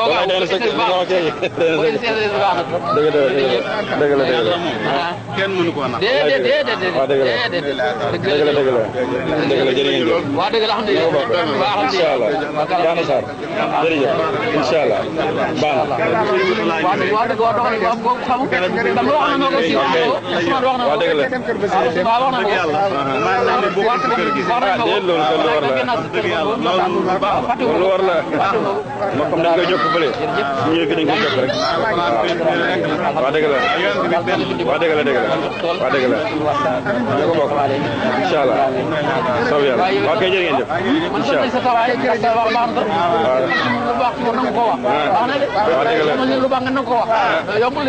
walaay day na sa kër baax dëgg la kenn mënu ko nag. déedéet waaw dëgg la dëgg la jërë ngeen jëf. waaw dëgg la alhamdulilah. incha allah baax na Sarr jërëjëf incha allah baax na. waaw dëgg waaw doxal waaw boobu xamu dama wax na ko aussi Ousmane wax na ko waaw dëgg la waaw wax na ko lu war la ma comme dañ koy jokk fële bu ñëwee fi dañ koy jokk rek waaw dëgg la waaw dëgg la waaw dëgg la ñoo ko bokk incha allah saw yàlla waaw kay jërë ngeen jëf incha allah lu baax ci nangu ko wax wax na de waaw dëgg la lu baax nga nangu ko wax yombul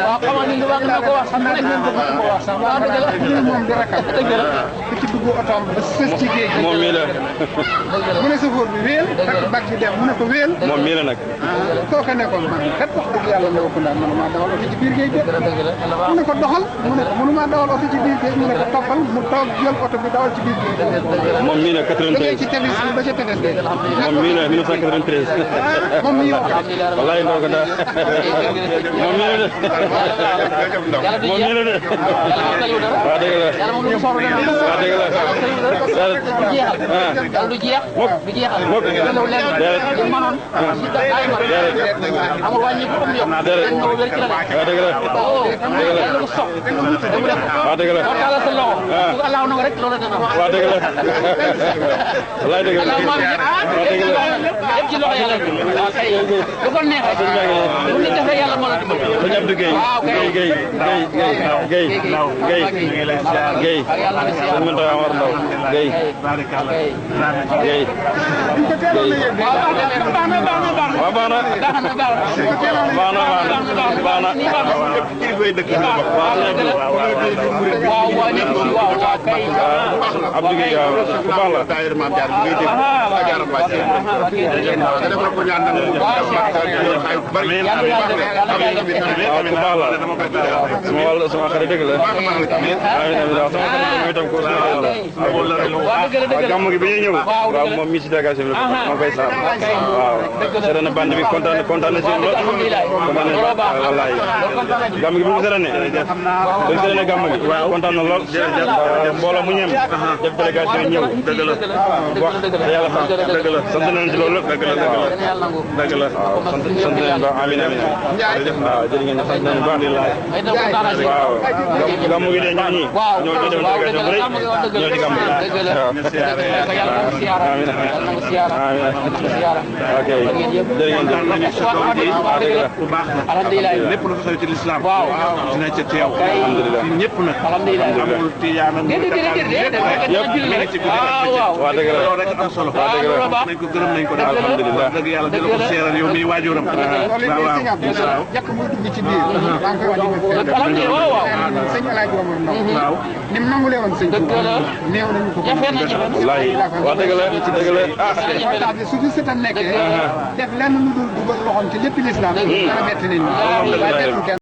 waaw xamal ni lu baax nga nangu ko wax sax nekk ngeen ko wax sax waaw dëgg la moom di rakam dëgg la ku ci dugg otoom ba sës ci géej gi moom mii la mu ne sëfoor bi wéel fekk bag bi dem mu ne ko wéel moom mii la nag kooka ne ko man kat wax dëgg yàlla ne ko ndax mënumaa dawal oto ci biir géej gi mu ne ko doxal mu ne ko mënumaa dawal oto ci biir géej mu ne ko toppal mu toog jël oto bi dawal ci biir géej moom mii la 93 ci tefes bi ba ca tefes bi moom mii la 1993 moom mii wallaay ndoo ko daa moom mii la de moom mii la de waaw dëgg la waaw dëgg la yàlla du jeex du jeexal mukk li mënoon amul wàññi ko am yokk no wér ci la waaw dëgg la yàlla lu sox mu def waaw dëgg la ko taala sa loxo bu Allah na rek loolu dana waaw dëgg la wallaay dëgg la waaw dëgg la yëpp ci loxo yàlla waaw kay lu ko neexee lu nit def rek yàlla moo la dimbali sëñ Abdou Guèye Guèye sëñ Manta Amar Ndaw Guèye Guèye waaw baax na waaw waaw nekk ci waaw waaw kay Abdou Guèye waaw ku baax la tailleur Mame Diarra bi ngay dégg def na ko ñaan nag bari waaw ku baax la sama xarit dëgg la amiin amiin waaw sama xarit mooy tam ko waaw gàmm gi bi ñuy ñëw waaw moom mi si délégation bi moo koy saar waaw sere na bande bi kontaan na si lool kontaan na wallaay gàmm gi bi mu sere ne dañ sere ne gàmm gi kontaan na lool mbooloo mu ñem def délégation ñëw dëgg la wax te yàlla xam dëgg la sant nañ ci loolu dëgg la dëgg la waaw sant nañ ba amiin amiin waaw jërë ngeen sant nañ baax waaw gàmm gi de ñoo ñi ñoo ci def délégation bu rëy ñoo ci gàmm gi ok jërë ngeen jëf alhamdulilah lépp lu fa xew ci lislaam waaw dina ca teew alhamdulilah ñëpp nag alhamdulilah amul tijaan ak waaw waaw dëgg la loolu rek am solo nañ ko gërëm nañ ko def alhamdulilah dëgg yàlla di la ko seeral yow mi waajuram waaw jàkk muy dugg ci biir maa ngi koy wax alhamdulilah waaw waaw sëñ El Hadj Omar Ndaw waaw ni mu nangulee woon sëñ néew nañu ko wallaay waaw dëgg la ah tax bi su fi sëtam nekkee def lenn lu dul dugal loxoom ci lépp lislaam dana bett nit ñi